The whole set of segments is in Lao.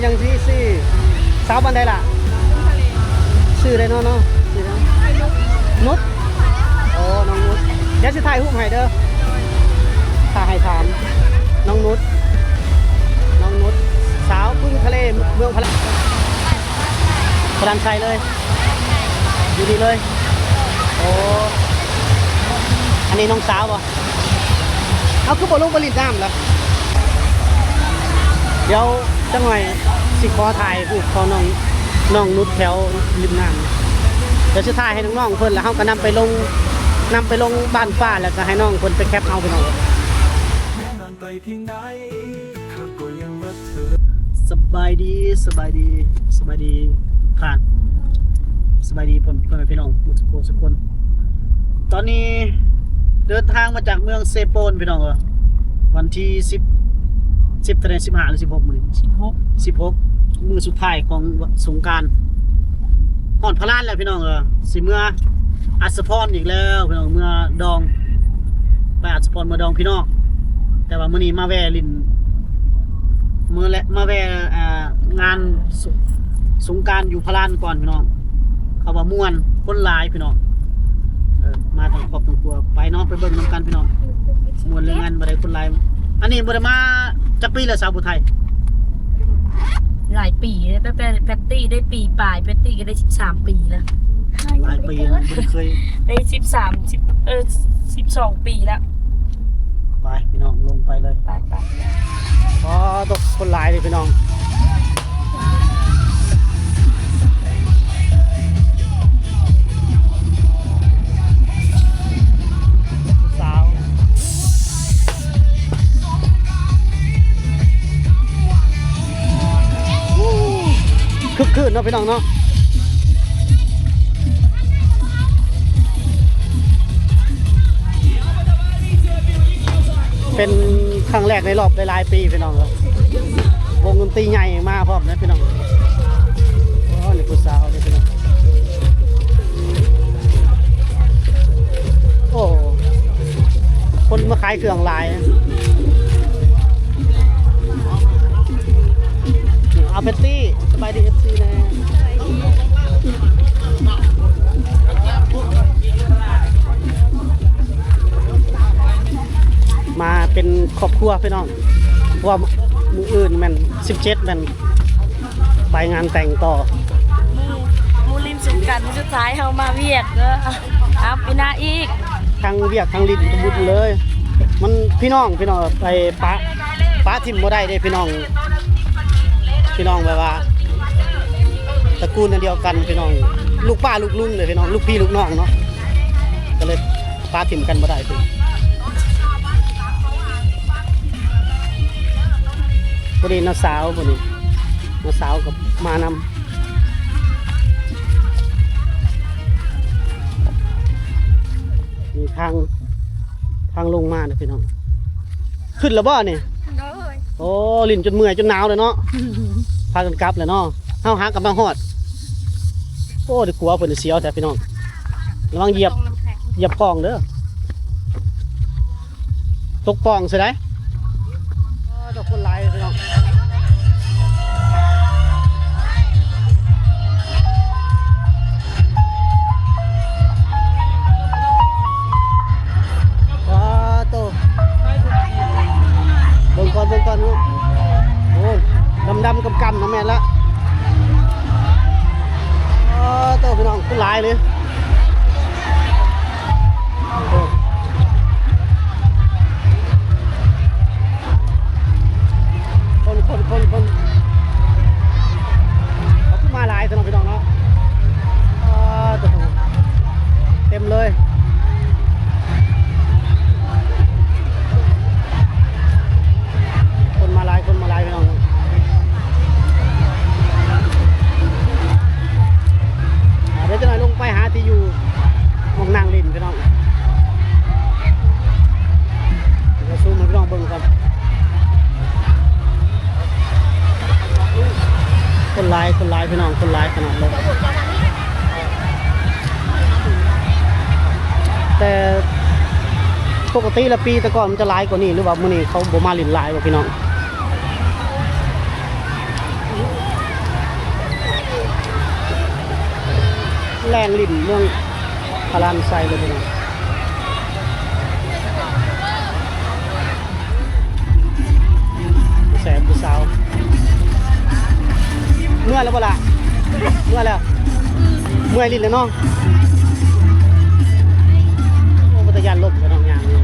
ຍັງຊິຊື່ ສາວບ້ານໃດລະ? ຊື່ໄດເນາະ ເນາະ ຊື່ຫຍັງ? ນຸດ. ໂອ້ ນ້ອງນຸດ ດຽວຊິຖ່າຍຮູບໃຫ້ເດີ ຖ້າໃຫ້ຖາມ. ນ້ອງນຸດ ນ້ອງນຸດ ສາວປຶ້ງທະເລ ເມືອງພະລານ ພະລານໄຊເລີຍ. ຢູ່ນີ້ເລີຍ. ໂອ້ ອັນນີ້ນ້ອງສາວບໍ່? ເອົາ ຄືບໍ່ລົງໄປຫຼິ້ນນ້ຳລະ? ດຽວຈັກໜ່ອຍຊິຂໍຖ່າຍຮູບຂອງນ້ອງ ນ້ອງນຸດແຖວລິມນ້ຳ. ດຽວຊິຖ່າຍໃຫ້ນ້ອງໆເພິ່ນ ແລ້ວເຮົາກໍນຳໄປລົງ ນຳໄປລົງບ້ານຟ້າ ແລ້ວກໍໃຫ້ນ້ອງເພິ່ນໄປແຄັບເອົາ ພີ່ນ້ອງ. ສະບາຍດີ ສະບາຍດີ ສະບາຍດີທຸກທ່ານ ສະບາຍດີພໍ່ ພໍ່ແມ່ພີ່ນ້ອງໝົດທຸກຄົນ ທຸກຄົນ. ຕອນນີ້ເດີນທາງມາຈາກເມືອງເຊໂປນ ພີ່ນ້ອງເອີຍ ວັນທີສິບ ສິບເທົ່າໃດ ສິບຫ້າ ຫຼື ສິບຫົກ ມື້ນີ້ ສິບຫົກ ສິບຫົກ ມື້ສຸດທ້າຍຂອງສົງການ ຮອດພະລານແລ້ວ ພີ່ນ້ອງເອີຍ ຊິເມືອ ອັດສະພອນອີກແລ້ວພີ່ນ້ອງ ເມືອດອງ ໄປອັດສະພອນ ເມືອດອງພີ່ນ້ອງ. ແຕ່ວ່າມື້ນີ້ມາແວ່ຫຼິ້ນ ມື້ແລະ ມາແວ່ ອ່າ ງານສົງ ສົງການຢູ່ພະລານກ່ອນພີ່ນ້ອງ. ເຂົາວ່າມ່ວນ ຄົນຫຼາຍພີ່ນ້ອງ ເອີ ມາທັງຄອບທັງຄົວ ໄປເນາະ ໄປເບິ່ງນຳກັນພີ່ນ້ອງ ມ່ວນເລື່ອງງານບໍ່ໄດ້ຄົນຫຼາຍ. ອັນນີ້ບໍ່ໄດ້ມາຈັກປີແລ້ວ ສາວຜູ້ໄທ? ຫຼາຍປີແລ້ວ ຕັ້ງແຕ່ແພັດຕີ້ໄດ້ປີປາຍ ແພັດຕີ້ກໍໄດ້ສິບສາມປີແລ້ວ. ຫຼາຍປີແລ້ວ ບໍ່ໄດ້ເຄີຍ ໄດ້ສິບສາມ ສິບ ເອີ ສິບສອງປີແລ້ວ. ໄປພີ່ນ້ອງ ລົງໄປເລີຍ ໄປໆ. ອໍ ຕົກ ຄົນຫຼາຍເລີຍພີ່ນ້ອງ. ສາວ ຄຶກຄື້ນເນາະພີ່ນ້ອງເນາະ. ເປັນຄັ້ງແລກໃນລອບຫຼາຍໆປີພີ່ນ້ອງເອີຍ ວົງດົນຕີໃຫຍ່ມາພ້ອມເດ້ພີ່ນ້ອງ. ໂອ້ ນີ້ຜູ້ສາວເດ້ພີ່ນ້ອງ. ໂອ້ ຄົນມາຂາຍເຄື່ອງຫຼາຍ. ເອົາແພັດຕີ້ ສະບາຍດີ ເອັຟຊີ ແດ່. ມາເປັນຄອບຄົວພີ່ນ້ອງ ເພາະວ່າມື້ອື່ນແມ່ນ ສິບເຈັດ ແມ່ນໄປງານແຕ່ງຕໍ່. ໝູ່ ໝູ່ຫຼິ້ນສົງການມື້ສຸດທ້າຍ ເຮົາມາວຽກເດີ ເອົາປີໜ້າອີກ. ທັງວຽກທັງຫຼິ້ນທຸກບຸນເລີຍ ມັນພີ່ນ້ອງ ພີ່ນ້ອງ ໄປປະ ປະຖິ້ມບໍ່ໄດ້ເດ້ພີ່ນ້ອງ. ພີ່ນ້ອງແບບວ່າຕະກູນອັນດຽວກັນພີ່ນ້ອງ ລູກປ້າລູກລຸງເດ້ພີ່ນ້ອງ ລູກພີ່ລູກນ້ອງເນາະ ກໍເລີຍປະຖິ້ມກັນບໍ່ໄດ້. ພໍດີນ້າສາວ ພໍດີນ້າສາວກໍມານຳ. ນີ້ທາງ ທາງລົງມາເດີພີ່ນ້ອງ. ຂຶ້ນແລ້ວບໍ່ນີ້? ໂດຍ. ໂອ້ ຫຼິ້ນຈົນເມື່ອຍຈົນໜາວແລ້ວເນາະ ພາກັນກັບແລ້ວເນາະ. ເຮົາຫາກັບມາຮອດ. ໂອ້ ໄດ້ກົວເພິ່ນ ສຽວແທ້ພີ່ນ້ອງ. ລະວັງຢຽບ ຢຽບຂອງເດີ. ຕົກປ່ອງຊິໄດ໋. ອໍ ດອກຄົນຫຼາຍພີ່ນ້ອງ. ວ້າໂຕ ເບິ່ງກ່ອນ ເບິ່ງກ່ອນເນາະ. ໂອ້ ດຳໆກຳໆນະ ແມ່ນລະ. ອໍ ໂຕ ພີ່ນ້ອງ ຄົນຫຼາຍເລີຍ. ຄົນ ຄົນ ຄົນ ຄົນ ເຂົາຄືມາຫຼາຍແທ້ເນາະ ພີ່ນ້ອງເນາະ. ອ່າ ເຕັມເລີຍ. ຄົນມາຫຼາຍ ຄົນມາຫຼາຍພີ່ນ້ອງ. ອ່າ ດຽວຈັກໜ່ອຍລົງໄປຫາທີ່ຢູ່ໝ່ອງນັ່ງຫຼິ້ນພີ່ນ້ອງ. ດຽວຊູມໃຫ້ພີ່ນ້ອງເບິ່ງກ່ອນ. ຄົນຫຼາຍ ຄົນຫຼາຍພີ່ນ້ອງ ຄົນຫຼາຍຂະໜາດເລີຍ. ແຕ່ປົກກະຕິລະປີແຕ່ກ່ອນມັນຈະຫຼາຍກວ່ານີ້ ຫຼືວ່າມື້ນີ້ເຂົາບໍ່ມາຫຼິ້ນຫຼາຍບໍ່ພີ່ນ້ອງ? ແລ່ນຫຼິ້ນເມືອງພະລານໄຊເລີຍພີ່ນ້ອງ. ຜູ້ແສບຜູ້ສາວ ເມື່ອຍແລ້ວບໍ່ລະ? ເມື່ອຍແລ້ວ ເມື່ອຍຫຼິ້ນແລ້ວເນາະ. ໂອ້ ເປັນຕາຢ້ານລົ້ມພີ່ນ້ອງ ຍ່າງຢູ່.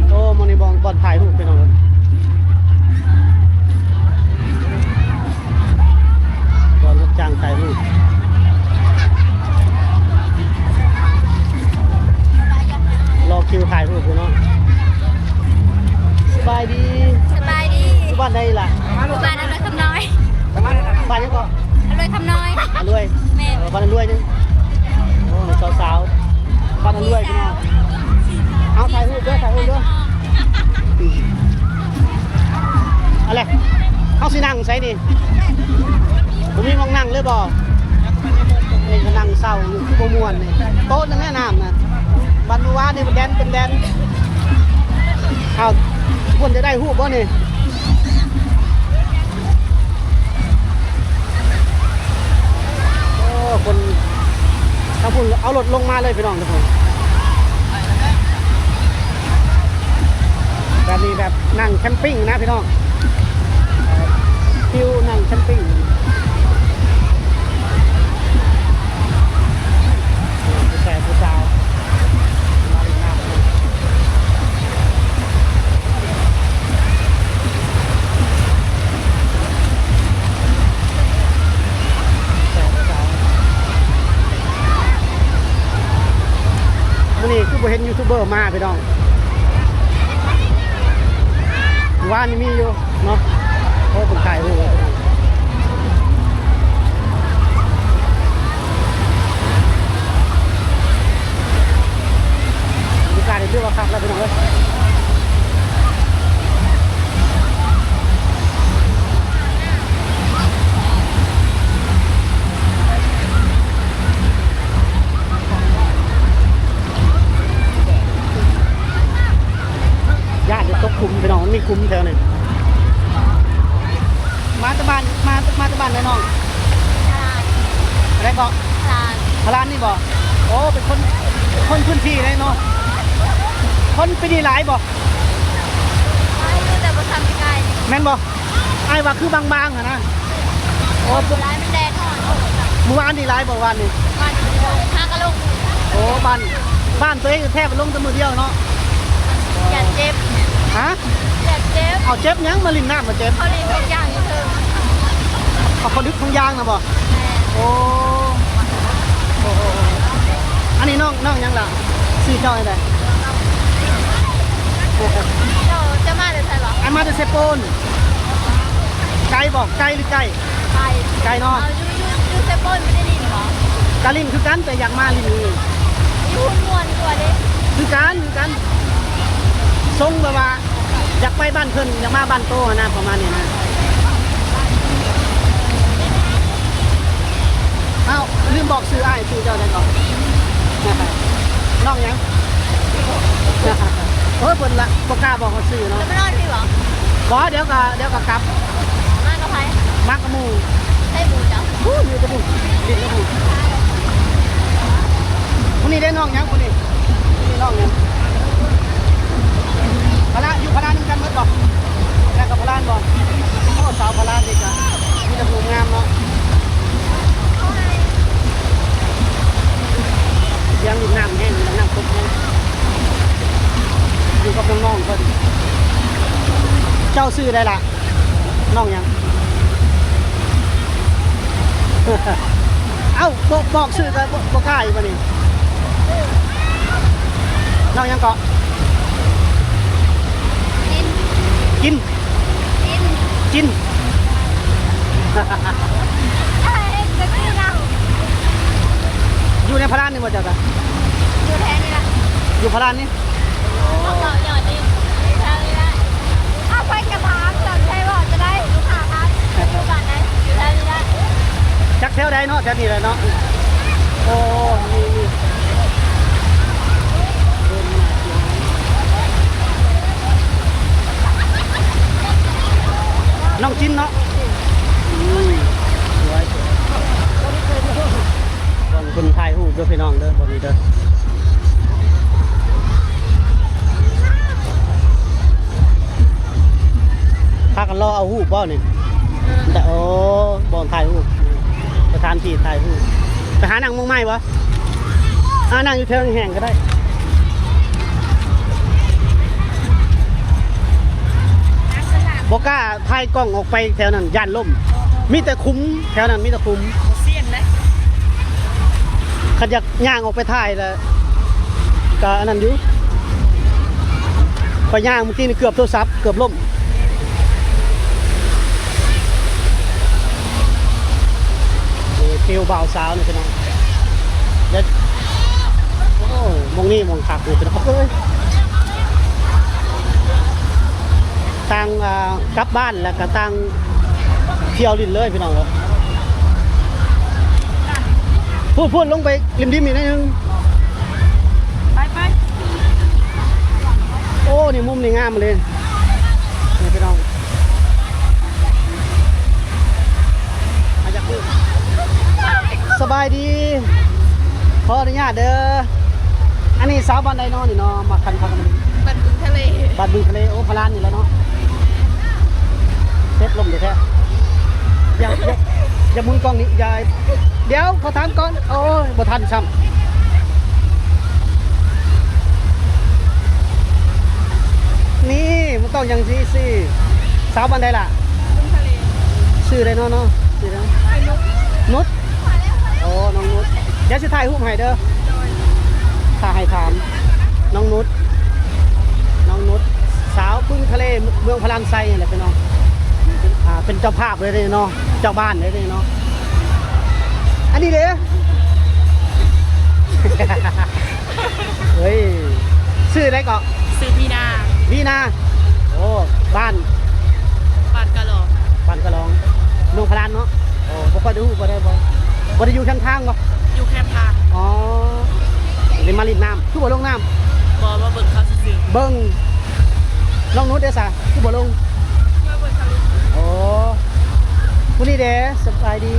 ໂອ້ ໝ່ອງນີ້ບ່ອນ ບ່ອນຖ່າຍຮູບພີ່ນ້ອງເອີຍ. ບ່ອນຮັບຈ້າງຖ່າຍຮູບ ລໍຄິວຖ່າຍຮູບຢູ່ເນາະ. ສະບາຍດີ. ສະບາຍດີ. ຢູ່ບ້ານໃດລະ? ຢູ່ບ້ານອຳນວຍຄຳນ້ອຍ. ບ້ານຫຍັງເກາະ? ອຳນວຍຄຳນ້ອຍ. ອຳນວຍ. ແມ່ນ. ເອີ ບ້ານອຳນວຍນີ້. ໂອ້ ສາວໆ ບ້ານອຳນວຍພີ່ນ້ອງ. ເອົາ ຖ່າຍຮູບເດີ ຖ່າຍຮູບເດີ. ອືມ ເອົາແຫຼະ ເຮົາຊິນັ່ງໃສນີ້? ບໍ່ມີໝ່ອງນັ່ງເລີຍບໍ່? ນີ້ກໍນັ່ງເສົ້າຢູ່ ຄືບໍ່ມ່ວນນີ້. ໂຕະນັ້ນແຫຼະນ້ຳນະ. ບັດມື້ວານນີ້ເປັນແດນ ເປັນແດນ. ເອົາ ເພິ່ນຈະໄດ້ຮູບບໍ່ນີ້? ໂອ້ ຄົນທາງພຸ້ນເອົາລົດລົງມາເລີຍພີ່ນ້ອງ ທາງພຸ້ນ. ແບບນີ້ແບບນັ່ງແຄມປິງນະພີ່ນ້ອງ ເອີ ຟິວນັ່ງແຄມປິງ. ຜູ້ຊາຍຜູ້ສາວມາຫຼິ້ນນ້ຳ. ມື້ນີ້ຄືບໍ່ເຫັນຢູທູບເບີມາພີ່ນ້ອງ? ວານນີ້ມີຢູ່ເນາະ. ໂອ້ ເພິ່ນຖ່າຍຮູບ ບັນຍາກາດນີ້ຖືວ່າຄັກແລ້ວພີ່ນ້ອງເອີຍ. ຢ້ານຈະຕົກຂຸມພີ່ນ້ອງ ມັນມີຂຸມແຖວນີ້. ມາແຕ່ບ້ານ ມາ ມາແຕ່ບ້ານໃດນ້ອງ? ພະລານ. ອັນໃດເກາະ? ພະລານ. ພະລານນີ້ບໍ່? ໂອ້ ເປັນຄົນ ຄົນພື້ນທີ່ເດ້ເນາະ. ຄົນປີນີ້ຫຼາຍບໍ່? ຫຼາຍຢູ່ ແຕ່ບໍ່ສ່ຳປີກາຍ. ແມ່ນບໍ່? ອ້າຍວ່າຄືບາງໆຫັ້ນນະ. ໂອ້ ບໍ່ຫຼາຍ ມັນແດດຮ້ອນ. ມື້ວານນີ້ຫຼາຍບໍ່ ວານນີ້? ວານນີ້ບໍ່ໄດ້ລົງ ຫາກໍລົງ. ໂອ້ ບ້ານ ບ້ານຕົວເອງແທ້ ໄປລົງແຕ່ມື້ດຽວເນາະ. ຢ້ານເຈັບ. ຮະ? ຢ້ານເຈັບ. ເອົາ ເຈັບຫຍັງ? ມາຫຼິ້ນນ້ຳມາເຈັບ? ເຂົາຫຼິ້ນຖົງຢາງຢູ່ເທິງ. ເອົາ ເຂົາດຶກຖົງຢາງນະບໍ່? ແມ່ນ. ໂອ້ ໂອ້ ໂອ້ ອັນນີ້ນ້ອງ ນ້ອງຫຍັງລະ? ຊື່ເຈົ້າຈັ່ງໃດ? ເຈົ້າຈະມາແຕ່ໃສລະ? ອັນມາແຕ່ເຊໂປນ. ໄກບໍ່? ໄກຫຼືໃກ້? ໄກ. ໄກເນາະ. ເອົາ ຢູ່ ຢູ່ ຢູ່ເຊໂປນບໍ່ໄດ້ຫຼິ້ນບໍ່? ກະຫຼິ້ນຄືກັນ ແຕ່ຢາກມາຫຼິ້ນຢູ່ນີ້. ຢູ່ພຸ້ນມ່ວນກວ່າເດ້. ຄືກັນ ຄືກັນ. ຊົງແບບວ່າຢາກໄປບ້ານເພິ່ນ ຢາກມາບ້ານໂຕຫັ້ນນະ ປະມານນີ້ນະ. ອ້າວ ລືມບອກຊື່ອ້າຍ ຊື່ເຈົ້າແດ່ເນາະ. ນ້ອງຫຍັງ? ເອີ ເພິ່ນລະບໍ່ກ້າບອກເຮົາຊື່ເນາະ. ແລ້ວມານອນພີ້ບໍ່? ບໍ່ ດຽວກໍ ດຽວກໍກັບ. ມາກັບໃຜ? ມາກັບໝູ່. ໃຜໝູ່ເຈົ້າ? ຜູ້ຢູ່ແຕ່ຜູ້ ຫຼິ້ນກັບຜູ້. ຜູ້ນີ້ເດ້ ນ້ອງຫຍັງຜູ້ນີ້? ຜູ້ນີ້ນ້ອງຫຍັງ? ພະລານ ຢູ່ພະລານນຳກັນໝົດບໍ່? ແລ້ວກໍພະລານບໍ່? ໂອ້ ສາວພະລານນີ້ກໍມີແຕ່ຜູ້ງາມເນາະ. ສຽງນ້ຳແຮງ ນ້ຳຕົກແຮງ ຢູ່ກັບນ້ອງໆເພິ່ນ. ເຈົ້າຊື່ໃດລະ? ນ້ອງຫຍັງ? ເອົ້າ ບອກ ບອກຊື່ກໍບໍ່ ບໍ່ກ້າອີກບາດນີ້. ນ້ອງຫຍັງເກາະ? ຈິນ ຈິນ ຈິນ ຈິນ. ຢູ່ໃນພະລານນີ້ບໍ່ເຈົ້າກະ? ຢູ່ແຖວນີ້ລະ. ຢູ່ພະລານນີ້? ເຂົາເຈົ້າຍອດນີ້ ຢູ່ແຖວນີ້ລະ. ເອົາ ເພິ່ນກະຖາມ ເຈົ້າໃຊ້ເວົ້າຈະໄດ້ ລູກຄ້າຖາມ ຢູ່ບ້ານໃດ? ຢູ່ແຖວນີ້ລະ. ຈັກແຖວໃດເນາະ ແຖວນີ້ແຫຼະເນາະ. ໂອ້ ນີ້ ນີ້ ນ້ອງຈິນເນາະ. ອືມ ສວຍ ສວຍ. ພີ່ນ້ອງເດີ ບ່ອນນີ້ເດີ ພາກັນລໍເອົາຮູບບໍ່ນີ້? ແຕ່ ໂອ້ ບ່ອນຖ່າຍຮູບ ສະຖານທີ່ຖ່າຍຮູບ ໄປຫານັ່ງໝ່ອງໃໝ່ບໍ່? ອ່າ ນັ່ງຢູ່ແຖວແຫ້ງໆກໍໄດ້ ບໍ່ກ້າຖ່າຍກ້ອງອອກໄປແຖວນັ້ນ ຢ້ານລົ້ມ ມີແຕ່ຂຸມ ແຖວນັ້ນມີແຕ່ຂຸມ ບໍ່ສ່ຽງເດ້ ຄັນຢາກຍ່າງອອກໄປຖ່າຍລະ ກະອັນນັ້ນຢູ່ ຂ້ອຍຍ່າງມື້ກີ້ນີ້ເກືອບໂທລະສັບເກືອບລົ້ມ. ນີ້ຟິວບ່າວສາວນີ້ພີ່ນ້ອງ ແລະ ໂອ້ ໝ່ອງນີ້ໝ່ອງຄັກນີ້ພີ່ນ້ອງເອີຍ ຕ່າງ ອ່າ ກັບບ້ານ ແລ້ວກະຕ່າງ ທ່ຽວຫຼິ້ນເລີຍພີ່ນ້ອງເອີຍ ພຸ້ນໆ ລົງໄປລິມດິນອີກໜ້ອຍໜຶ່ງ ໄປໆ ໂອ້ ນີ້ມຸມນີ້ງາມເລີຍ ນີ້ພີ່ນ້ອງ ມາຈາກພຸ້ນ ສະບາຍດີ ຂໍອະນຸຍາດເດີ ອັນນີ້ສາວບ້ານໃດນໍນີ້ນໍ ມາຄັນພັກ ບ້ານບຶງທະເລ ບ້ານບຶງທະເລ ໂອ້ ພະລານນີ້ແຫຼະເນາະ ເຕັດລົມແທ້ໆ ຢ່າ ຢ່າ ຢ່າໝູນກ້ອງນີ້ ຢ່າ ດຽວ ຂໍຖາມກ່ອນ ໂອ້ຍ ບໍ່ທັນຊ້ຳ ນີ້ ມັນຕ້ອງຢ່າງຊີ້ຊິ ສາວບ້ານໃດລະ? ບຶງທະເລ ຊື່ໃດນໍ? ຊື່ໃດ? ນຸດ ນຸດ ໂອ້ ນ້ອງນຸດ ດຽວຊິຖ່າຍຮູບໃຫ້ເດີ ຖ້າໃຫ້ຖາມ ນ້ອງນຸດ ນ້ອງນຸດ ສາວບຶງທະເລ ເມືອງພະລານໄຊນີ້ແຫຼະພີ່ນ້ອງ ອ່າ ເປັນເຈົ້າພາບເລີຍເນາະ ເຈົ້າບ້ານເລີຍເນາະ ອັນນີ້ເດ້ ເອີຍ ຊື່ໃດເກາະ? ຊື່ວີນາ ວີນາ ໂອ້ ບ້ານ ບ້ານກະຫຼອງ ບ້ານກະຫຼອງ ເມືອງພະລານເນາະ ໂອ້ ບໍ່ຄ່ອຍໄດ້ຮູ້ ບໍ່ໄດ້ ບໍ່ ບໍ່ໄດ້ຢູ່ແຄມທາງບໍ່? ຢູ່ແຄມທາງ ອໍ ໄດ້ມາຫຼິ້ນນ້ຳ ຄືບໍ່ລົງນ້ຳ? ບໍ່ ມາເບິ່ງເຂົາຊື່ໆ ເບິ່ງ ນ້ອງນຸດເດຊະ ຄືບໍ່ລົງ? ມາເບິ່ງເຂົາຫຼິ້ນ ໂອ້ ຜູ້ນີ້ເດ ສະບາຍດີ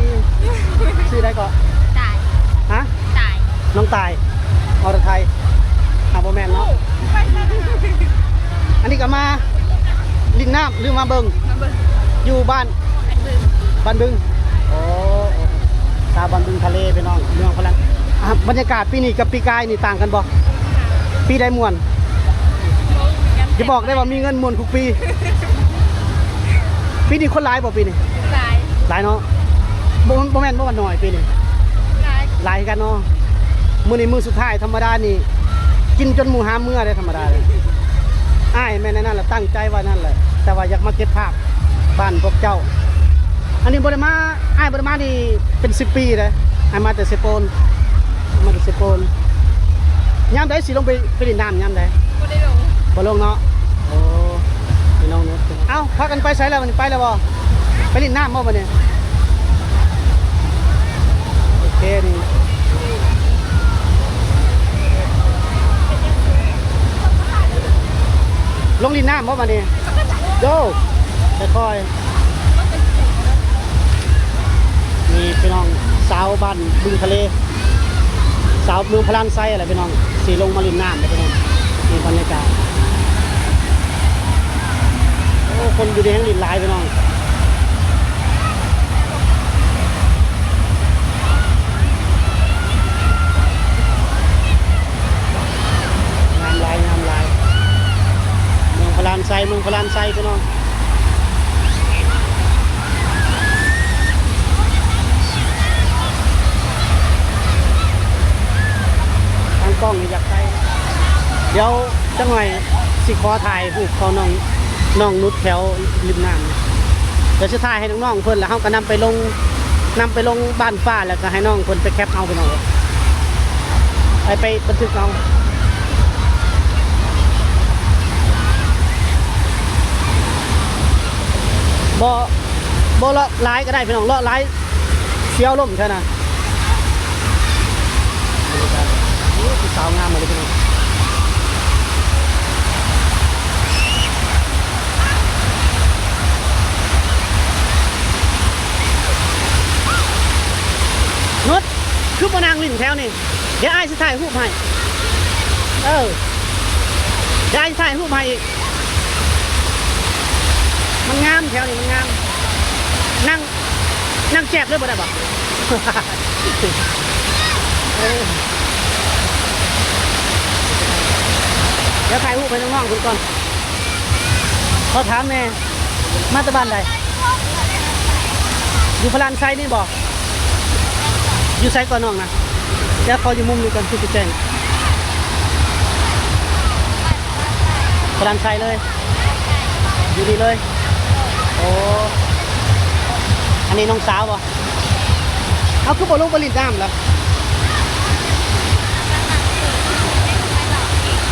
ຊື່ໃດເກາະ? ຕາຍ ຮະ? ຕາຍ ນ້ອງຕາຍ ອອລະໄທ ອ່າ ບໍ່ແມ່ນເນາະ ອັນນີ້ກໍມາຫຼິ້ນນ້ຳ ຫຼືມາເບິ່ງ? ມາເບິ່ງ ຢູ່ບ້ານ ບ້ານບຶງ ບ້ານບຶງ ໂອ້ ຕາບ້ານບຶງທະເລພີ່ນ້ອງ ເມືອງພະລັນ ອ່າ ບັນຍາກາດປີນີ້ກັບປີກາຍນີ້ຕ່າງກັນບໍ່? ປີໃດມ່ວນ? ຢ່າບອກໄດ້ວ່າມີເງິນມ່ວນທຸກປີ ປີນີ້ຄົນຫຼາຍບໍ່ປີນີ້? ຫຼາຍ ຫຼາຍເນາະ ບໍ່ ບໍ່ແມ່ນບໍ່ວ່າໜ້ອຍປີນີ້ ຫຼາຍ ຫຼາຍຄືກັນເນາະ ມື້ນີ້ມື້ສຸດທ້າຍ ທຳມະດານີ້ກິນຈົນໝູຫາມເມືອເດ້ ທຳມະດາເດ້ ອ້າຍແມ່ນແນວນັ້ນແຫຼະ ຕັ້ງໃຈວ່ານັ້ນແຫຼະ ແຕ່ວ່າຢາກມາເກັບພາບບ້ານພວກເຈົ້າ ອັນນີ້ບໍ່ໄດ້ມາ ອ້າຍບໍ່ໄດ້ມານີ້ເປັນສິບປີເດ້ ອ້າຍມາແຕ່ເຊໂປນ ມາແຕ່ເຊໂປນ ຍາມໃດຊິລົງໄປ ໄປຫຼິ້ນນ້ຳຍາມໃດ? ບໍ່ໄດ້ລົງ ບໍ່ລົງເນາະ ໂອ້ ພີ່ນ້ອງເນາະ ເອົ້າ ພາກັນໄປໃສແລ້ວບັດນີ້ ໄປແລ້ວບໍ່? ໄປຫຼິ້ນນ້ຳບໍ່ບັດນີ້? ໂອເຄນີ້ ລົງຫຼິ້ນນ້ຳບໍ່ບັດນີ້? ໂດ ຄ່ອຍໆ ນີ້ພີ່ນ້ອງ ສາວບ້ານບຶງທະເລ ສາວເມືອງພະລານໄຊແຫຼະພີ່ນ້ອງ ຊິລົງມາຫຼິ້ນນ້ຳແຫຼະພີ່ນ້ອງ ນີ້ບັນຍາກາດ ໂອ້ ຄົນຢູ່ນີ້ແຮ່ງຫຼິ້ນຫຼາຍພີ່ນ້ອງ ງາມຫຼາຍ ງາມຫຼາຍ ເມືອງພະລານໄຊ ເມືອງພະລານໄຊພີ່ນ້ອງ ຕັ້ງກ້ອງນີ້ຢາກໄດ້ ດຽວຈັກໜ່ອຍຊິຂໍຖ່າຍຮູບເຂົາ ນ້ອງ ນ້ອງນຸດແຖວລິມນ້ຳ ດຽວຊິຖ່າຍໃຫ້ນ້ອງໆເພິ່ນ ແລ້ວເຮົາກໍນຳໄປລົງ ນຳໄປລົງບ້ານຟ້າ ແລ້ວກໍໃຫ້ນ້ອງເພິ່ນໄປແຄັບເອົາ ພີ່ນ້ອງເອີຍ ໄປ ໄປບັນທຶກເອົາ ບໍ່ ບໍ່ເລາະຫຼາຍກໍໄດ້ພີ່ນ້ອງ ເລາະຫຼາຍ ສຽວລົ້ມແທ້ນະ ໂອ້ ຜູ້ສາວງາມມາເລີຍພີ່ນ້ອງ ນຸດ ຄືມານັ່ງຫຼິ້ນແຖວນີ້? ດຽວອ້າຍຊິຖ່າຍຮູບໃຫ້. ເອີ ດຽວອ້າຍຊິຖ່າຍຮູບໃຫ້ອີກ. ມັນງາມ ແຖວນີ້ມັນງາມ. ນັ່ງ ນັ່ງແຈບເລີຍບໍ່ໄດ້ບໍ່? ເອີ ດຽວຖ່າຍຮູບໃຫ້ນ້ອງໆເພິ່ນກ່ອນ. ຂໍຖາມແດ່ ມາແຕ່ບ້ານໃດ? ຢູ່ພະລານໄຊນີ້ບໍ່? ຢູ່ໃສກ່ອນນ້ອງນະ? ດຽວຂໍຢູ່ມຸມນີ້ກ່ອນ ຄືຊິແຈ້ງ. ພະລານໄຊເລີຍ? ຢູ່ນີ້ເລີຍ? ໂອ້ ອັນນີ້ນ້ອງສາວບໍ່? ເອົາ ຄືບໍ່ລົງໄປຫຼິ້ນນ້ຳລະ?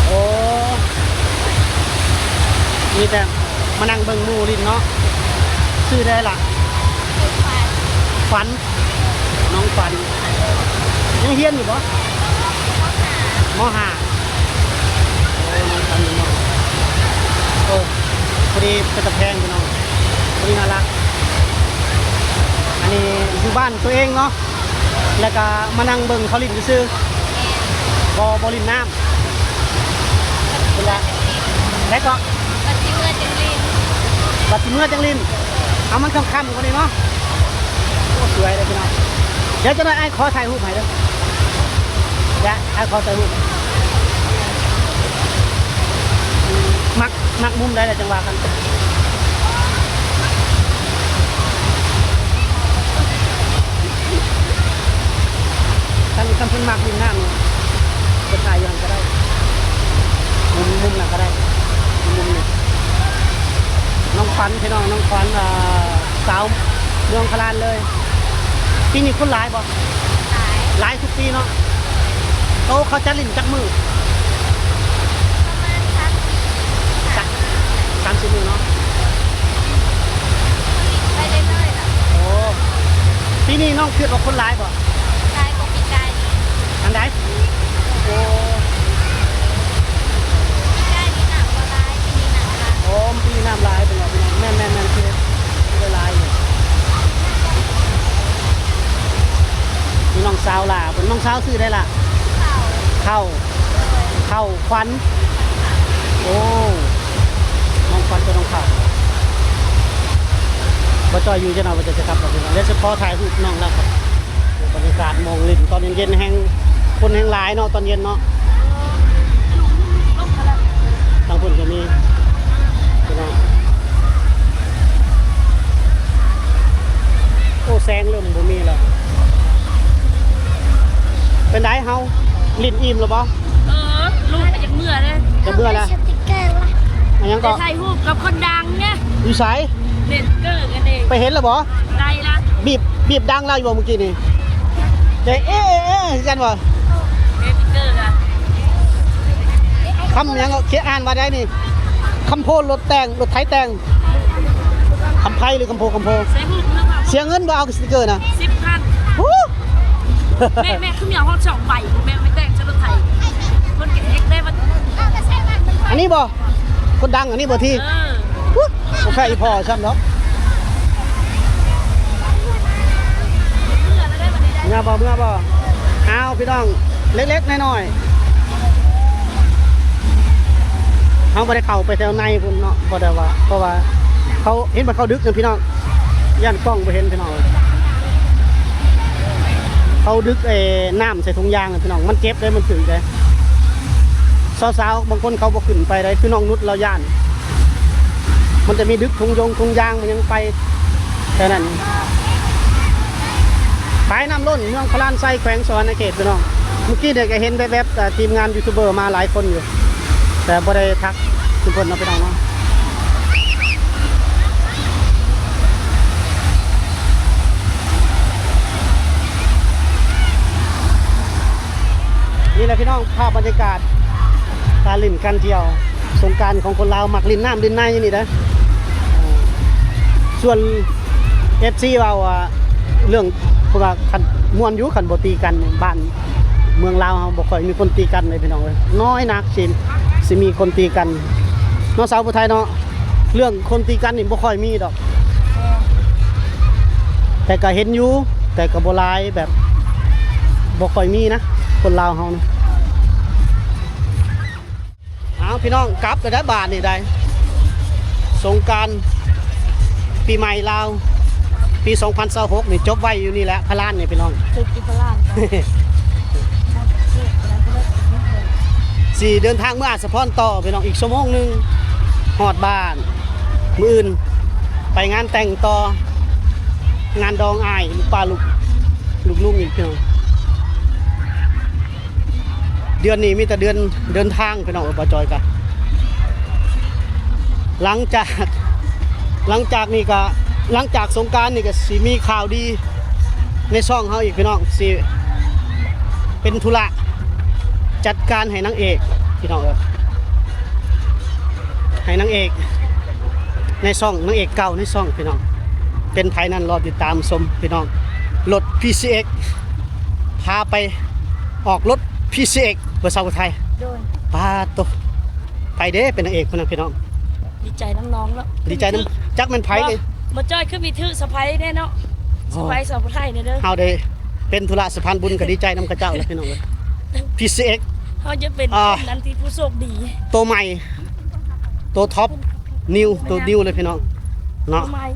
ໂອ້ ມີແຕ່ມານັ່ງເບິ່ງໝູ່ຫຼິ້ນເນາະ. ຊື່ແນວໃດລະ? ຂວັນ. ນ້ອງຂວັນ ຍັງຮຽນຢູ່ບໍ່? ມໍຫ້າ. ໂອ້ ນ້ອງຂວັນຢູ່ມໍຫ້າ. ໂອ້ ພໍດີເປັນຕາແພງພີ່ນ້ອງ ພໍດີໜ້າຮັກ. ອັນນີ້ຢູ່ບ້ານຕົວເອງເນາະ ແລ້ວກະມານັ່ງເບິ່ງເຂົາຫຼິ້ນຊື່ໆ ບໍ່ ບໍ່ຫຼິ້ນນ້ຳ. ເພິ່ນວ່າ ແລ້ວກໍ ບັດຊິເມືອຈັ່ງຫຼິ້ນ ບັດຊິເມືອຈັ່ງຫຼິ້ນ. ເອົາ ມັນຄ່ຳໆກວ່ານີ້ເນາະ. ໂອ້ ສວຍເດ້ພີ່ນ້ອງ. ດຽວຈັກໜ້ອຍອ້າຍຂໍຖ່າຍຮູບໃຫ້ເດີ. ດຽວອ້າຍຂໍຖ່າຍຮູບ. ມັກ ມັກມຸມໃດລະຈັ່ງວ່າກັນ. ຄັນ ຄັນເພິ່ນມັກຫຼິ້ນນ້ຳນີ້ ໄປຖ່າຍຢູ່ຫັ້ນກໍໄດ້ ມຸມ ມຸມນັ້ນກໍໄດ້ ມຸມນີ້. ນ້ອງຂວັນພີ່ນ້ອງ ນ້ອງຂວັນ ເອີ ສາວເມືອງພະລານເລີຍ. ປີນີ້ຄົນຫຼາຍບໍ່? ຫຼາຍ ຫຼາຍທຸກປີເນາະ. ໂຕ ເຂົາຈັດຫຼິ້ນຈັກມື້? ປະມານສາມສິບ ສາມສິບມື້ເນາະ. ໄປເລື້ອຍໆລະ. ໂອ້ ປີນີ້ນ້ອງຄິດວ່າຄົນຫຼາຍບໍ່? ຫຼາຍກວ່າປີກາຍ. ອັນໃດ? ໂອ້ ປີກາຍນີ້ນ້ຳບໍ່ຫຼາຍ ປີນີ້ນ້ຳຫຼາຍ. ໂອ້ ປີນີ້ນ້ຳຫຼາຍເພິ່ນວ່າ. ແມ່ນໆໆ ຄືໄດ້ຫຼາຍຢູ່. ມີນ້ອງສາວຫຼ້າເພິ່ນ. ນ້ອງສາວຊື່ໃດລະ? ເຂົ້າ ເຂົ້າ ເຂົ້າຂວັນ. ໂອ້ ນ້ອງຂວັນກັບນ້ອງເຂົ້າ. ບໍ່ຈ່ອຍຢູ່ຈັກໜ່ອຍ ວ່າຈະ ຈະກັບແລ້ວພີ່ນ້ອງ. ດຽວຊິຂໍຖ່າຍຮູບນ້ອງແລ້ວ ບັນຍາກາດໝ່ອງຫຼິ້ນຕອນເຢັນໆ ແຮ່ງ ຄົນແຮ່ງຫຼາຍເນາະ ຕອນເຢັນເນາະ. ທາງພຸ້ນກໍມີພີ່ນ້ອງ. ໂອ້ ແສງເລີ່ມບໍ່ມີແລ້ວ. ເປັນໃດເຮົາ ຫຼິ້ນອີ່ມແລ້ວບໍ່? ເອີ ລູກກໍຢາກເມືອເດ້. ຢາກເມືອແລ້ວ. ອັນຫຍັງເກາະ? ໄປຖ່າຍຮູບກັບຄົນດັງເນຍ. ຢູ່ໃສ? ເຫຼັ້ນເກີກັນເດ້. ໄປເຫັນແລ້ວບໍ່? ໄດ້ລະ. ບີບ ບີບດັງລາວຢູ່ບໍ່ມື້ກີ້ນີ້? ເອ ເອ ເອ ຄືກັນບໍ່? ເຫຼັ້ນເກີກະ ຄຳຫຍັງເກາະ? ອ່ານວ່າໃດນີ້? ຄຳໂພ ລົດແຕ່ງ ລົດໄຖແຕ່ງ. ຄຳໄພຫຼືຄຳໂພ? ຄຳໂພ. ເສຍເງິນບໍ່ເອົາສະຕິກເກີນະ? ສິບພັນ. ໂອ້ ແມ່ ແມ່ຄືມີເອົາຮອດສອງໃບ ແມ່ໄປແຕ່ງໃສ່ລົດໄຖ ເພິ່ນກໍເຮັດໄດ້ວ່າ. ອັນນີ້ບໍ່? ຄົນດັງອັນນີ້ບໍ່ທີ່? ເອີ ໂອ້ ບໍ່ແພ້ອີ່ພໍ່ຊ້ຳດອກ. ເມືອບໍ່? ເມືອບໍ່? ອ້າວ ພີ່ນ້ອງ ເລັກໆນ້ອຍໆ ເຮົາບໍ່ໄດ້ເຂົ້າໄປແຖວໃນພຸ້ນເນາະ ບໍ່ໄດ້ວ່າ ເພາະວ່າເຂົາເຫັນວ່າເຂົາດຶກນະພີ່ນ້ອງ ຢ້ານກ້ອງບໍ່ເຫັນພີ່ນ້ອງ. ເຂົາດຶກ ເອີ ນ້ຳໃສ່ຖົງຢາງນະພີ່ນ້ອງ ມັນເຈັບເດ້ ມັນຖືກເດ້. ສາວໆບາງຄົນເຂົາບໍ່ຂຶ້ນໄປໄດ້ ຄືນ້ອງນຸດລາວຢ້ານ. ມັນຈະມີດຶກຖົງຢົງຖົງຢາງ ມັນຍັງໄປແຖວນັ້ນ. ຝາຍນ້ຳລົ້ນ ເມືອງພະລານໄຊ ແຂວງສະຫວັນນະເຂດ ພີ່ນ້ອງ. ມື້ກີ້ນີ້ກໍເຫັນແວບໆ ເອີ ທີມງານຢູທູບເບີມາຫຼາຍຄົນຢູ່ ແຕ່ບໍ່ໄດ້ທັກທຸກຄົນເນາະ ພີ່ນ້ອງເນາະ. ນີ້ແຫຼະພີ່ນ້ອງ ພາບບັນຍາກາດການຫຼິ້ນການທ່ຽວ ສົງການຂອງຄົນລາວມັກຫຼິ້ນນ້ຳຫຼິ້ນໃນຢູ່ນີ້ເດ້. ສ່ວນເອັຟຊີເວົ້າວ່າເລື່ອງ ເພາະວ່າຄັນມ່ວນຢູ່ ຄັນບໍ່ຕີກັນ ບ້ານເມືອງລາວເຮົາບໍ່ຄ່ອຍມີຄົນຕີກັນເດ້ພີ່ນ້ອງເອີຍ ນ້ອຍນັກຊິ ຊິມີຄົນຕີກັນເນາະ ສາວຜູ້ໄທເນາະ. ເລື່ອງຄົນຕີກັນນີ້ບໍ່ຄ່ອຍມີດອກ ແຕ່ກໍເຫັນຢູ່ ແຕ່ກໍບໍ່ຫຼາຍ ແບບບໍ່ຄ່ອຍມີນະ. ຄົນລາວເຮົານະ. ເອົາ ພີ່ນ້ອງ ກັບແລ້ວໄດ໋ ບາດນີ້ໄດ໋ ສົງການປີໃໝ່ລາວ ປີສອງພັນຊາວຫົກນີ້ ຈົບໄວ້ຢູ່ນີ້ແຫຼະ ພະລານນີ້ ພີ່ນ້ອງ ຈົບຢູ່ພະລານ. ຊິເດີນທາງເມືອອາດສະພອນຕໍ່ ພີ່ນ້ອງ ອີກຊົ່ວໂມງໜຶ່ງ ຮອດບ້ານ. ມື້ອື່ນໄປງານແຕ່ງຕໍ່ ງານດອງອ້າຍ ລູກປ້າ ລູກ ລູກລຸງອີກ ພີ່ນ້ອງ. ເດືອນນີ້ມີແຕ່ເດືອນເດີນທາງ ພີ່ນ້ອງເອີຍ. ບ່າວຈອຍກະ ຫຼັງຈາກ ຫຼັງຈາກນີ້ກະ ຫຼັງຈາກສົງການນີ້ກະຊິມີຂ່າວດີໃນຊ່ອງເຮົາອີກ ພີ່ນ້ອງ. ຊິເປັນທຸລະຈັດການໃຫ້ນາງເອກ ພີ່ນ້ອງເອີຍ, ໃຫ້ນາງເອກໃນຊ່ອງ ນາງເອກເກົ່າໃນຊ່ອງ ພີ່ນ້ອງ. ເປັນໃຜນັ້ນ ລໍຕິດຕາມຊົມ ພີ່ນ້ອງ. ລົດ ພີຊີເອັກ ພາໄປອອກລົດ ພີຊີເອັກ ພາສາໄທ. ໂດຍ. ປາດໂຕ ໃຜເດ້ເປັນນາງເອກຄົນນັ້ນ ພີ່ນ້ອງ? ດີໃຈນຳນ້ອງເນາະ. ດີໃຈນຳ ຈັກແມ່ນໃຜ. ບໍ່ ບໍ່ຈ້ອຍ ຄືມີຖືສະໄພແດ່ເນາະ. ອໍ ສະໄພສາວຜູ້ໄທແດ່ເດີ. ເຮົາໄດ້ເປັນທຸລະສະພານບຸນ ກໍດີໃຈນຳເຂົາເຈົ້າແຫຼະ ພີ່ນ້ອງເອີຍ. ພີຊີເອັກ ເຮົາຈະເປັນ ອ່າ ຄົນນັ້ນທີ່ຜູ້ໂຊກດີ ໂຕໃໝ່ ໂຕທັອບ ນິວ ໂຕນິວເລີຍ ພີ່ນ້ອງເນາະ. ໂຕໃໝ່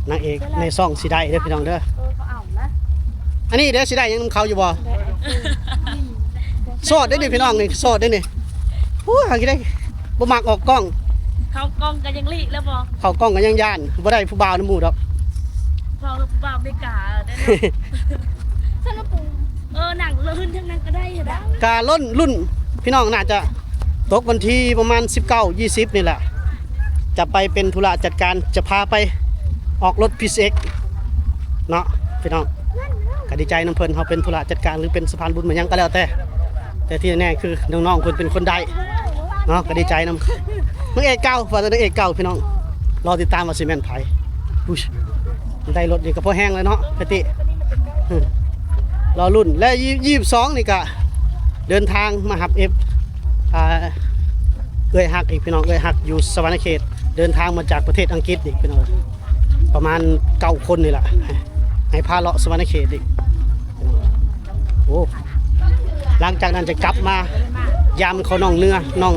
ນາງເອກໃນຊ່ອງຊິໄດ້ເດີ ພີ່ນ້ອງເດີ. ເອີ ເຂົາເອົານະ. ອັນນີ້ເດ້ ຊິໄດ້ຫຍັງນຳເຂົາຢູ່ບໍ່? ໄດ້. ໂສດເດ້ນີ້ ພີ່ນ້ອງນີ້ ໂສດເດ້ນີ້. ໂອ້ຍ ຫາກິນໄດ້ ບໍ່ມັກອອກກ້ອງ. ເຂົ້າກ້ອງກໍຍັງຫຼີກແລ້ວບໍ່? ເຂົ້າກ້ອງກໍຍັງຢ້ານ ບໍ່ໄດ້ຜູ້ບ່າວນຳໝູ່ດອກ. ເວົ້າກັບຜູ້ບ່າວອາເມລິກາໄດ້ເນາະ. ຊັ້ນລະປູ ເອີ ນັ່ງເລີຍຂຶ້ນທາງນັ້ນກໍໄດ້ເດ. ກະລຸ້ນ ລຸ້ນ ພີ່ນ້ອງ ໜ້າຈະຕົກວັນທີປະມານສິບເກົ້າ ຍີ່ສິບນີ້ແຫຼະ ຈະໄປເປັນທຸລະຈັດການ ຈະພາໄປອອກລົດ ພີຊີເອັກ ເນາະ ພີ່ນ້ອງ. ກໍດີໃຈນຳເພິ່ນ ເຮົາເປັນທຸລະຈັດການ ຫຼືເປັນສະພານບຸນມາຫຍັງກໍແລ້ວແຕ່ ແຕ່ທີ່ແນ່ໆ ຄືນ້ອງໆ ເພິ່ນເປັນຄົນໄດ້ເນາະ ກໍດີໃຈນຳ. ນາງເອກເກົ່າ ວ່າແຕ່ນາງເອກເກົ່າ ພີ່ນ້ອງ ລໍຕິດຕາມວ່າຊິແມ່ນໃຜ. ອຸ້ຍ ໄດ້ລົດນີ້ກໍພໍແຮງແລ້ວເນາະ ກະຕິ ລໍລຸ້ນ. ແລະ ຍີ່ສິບສອງນີ້ກະເດີນທາງມາຮັບເອັຟ ອ່າ ເອື້ອຍຮັກອີກ ພີ່ນ້ອງ ເອື້ອຍຮັກຢູ່ສະຫວັນນະເຂດ ເດີນທາງມາຈາກປະເທດອັງກິດອີກ ພີ່ນ້ອງ. ປະມານເກົ້າຄົນນີ້ລະ ໃຫ້ພາເລາະສະຫວັນນະເຂດອີກ. ໂອ້ ຫຼັງຈາກນັ້ນຈະກັບມາຢາມເຂົາໜອງເໜືອ ໜອງ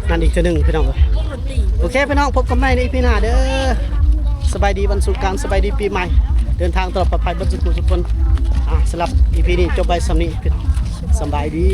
ນັ້ນອີກເທື່ອໜຶ່ງ ພີ່ນ້ອງ. ໂອເຄ ພີ່ນ້ອງ ພົບກັນໃໝ່ໃນອີພີໜ້າເດີ. ສະບາຍດີວັນສົງການ ສະບາຍດີປີໃໝ່ ເດີນທາງຕະຫຼອດປອດໄພເບິດສູ່ຜູ້ສູ່ຄົນ. ອ່າ ສຳລັບອີພີນີ້ຈົບໄວ້ສ່ຳນີ້ ພີ່ນ້ອງ ສະບາຍດີ.